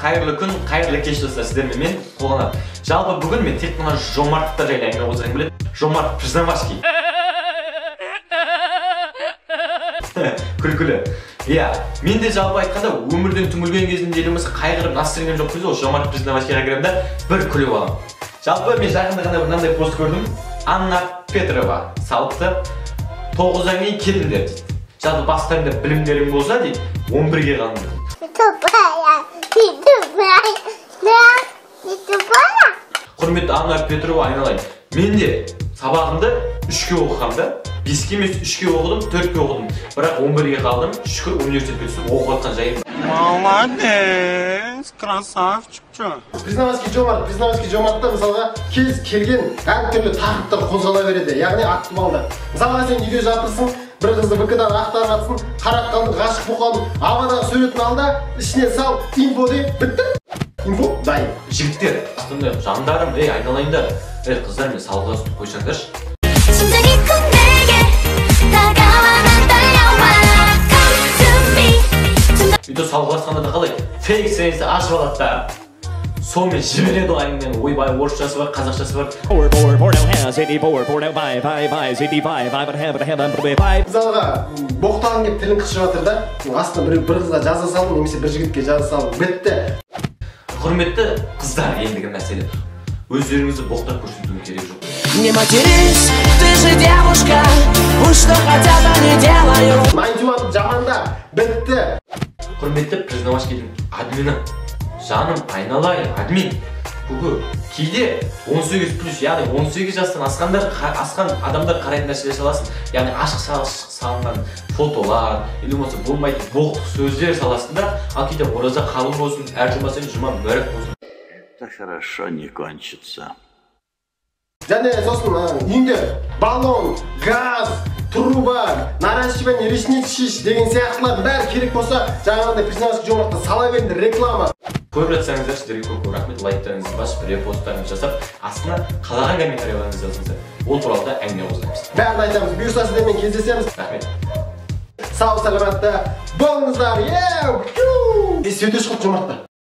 Қайырлы күн, қайырлы кеш, достар, сіздермен мен, Қолғанат. Жалпы бүгін мен тек қана жомарттықтар жайлы әңгіме қозғағым келеді. Жомарт признавашки. Күлкілі. Иә, мен де жалпы айтқанда өмірден түңілген кезімде еліміз қайғырып настроением жоқ кезде осы жомарт признавашкиға кіремін да бір күліп аламын. Жалпы мен жақында ғана мынандай пост көрдім. Анна Петрова салыпты. 9-дан кейін келіңдер дейді. Жалпы бастарында білімдерің болса дейді, 11-ге қалыңдар. Тупая, ты тупая, да, ты тупая. Құрметті Анна Петрова, айналайын. Мен де сабағымды 3-ке оқығам да, 5-ке емес 3-ке оқыдым, 4-ке оқыдым. Бірақ 11-ге қалдым, шүкір университетке түсіп оқып жатқан жайым. Молодец, красавчик, чё? Признавайский жомарт, признавайский жомартта мысалға кез келген әртүрлі тақырыптар қозғала береді, яғни актуалды. Мысалға сен үйде жатырсың, бір қызды ВК-дан ақтарып жатсың, қарап қалдың, ғашық болып қалдың, авадағы суретін ал да, ішіне сал, инфо де, бітті. Инфо дайын. Жігіттер, сондай жандарым, ей айналайындар, ей қыздар, мен салғыласып қойсаңдаршы. 심장이 쿵 내게 다가와 난 떨려와 Come to me Үйде салғыласқанда да қалай фейк страница ашып алады да, сонымен жібереді ғой әңгімені. Ойбай, орысшасы бар, қазақшасы бар. 4 4 4 now has 84 4 now 5 5 5 85 5 and a half and a half and 5. Мысалға боқтағың келіп тілің қышып жатыр да, астына бір қызға жаза салдың немесе бір жігітке жаза салдың, бітті. Құрметті қыздар, ендігі мәселе өздеріңізді боқтап көрсетудің керегі жоқ. Не матерись, ты же девушка, пусть что хотят, они делают. 91 жаманда, бітті. Құрметті признавашкидің админі, жаным айналайын, админ. Бүгін кейде 18 плюс, яғни 18 жастан асқан адамдар қарайтын нәрселер саласың, яғни ашық салынған фотолар, или болмаса болмайтын боқтық сөздер саласың да, ал кейде ораза қабыл болсын, әр жұма сайын жұма мүбәрәк болсын. Это хорошо не кончится. Және сосын үйінде баллон, газ, труба, наращивание ресниц шиш деген сияқтылардың бәрі керек болса, жаңағындай признавайский жомартта сала беріңдер реклама. Көріп жатсаңыздар, сіздерге көп көп рахмет. Лайктарыңызды басып, репосттарыңызды жасап, астына қалаған комментарийлеріңізді жазыңыздар. Ол туралы да әңгіме қозғаймыз. Бәрін айтамыз. Бұйырса сіздермен кездесеміз. Рахмет. Сау саламатта болыңыздар. Еу! Свет өшіп қалды жомартта.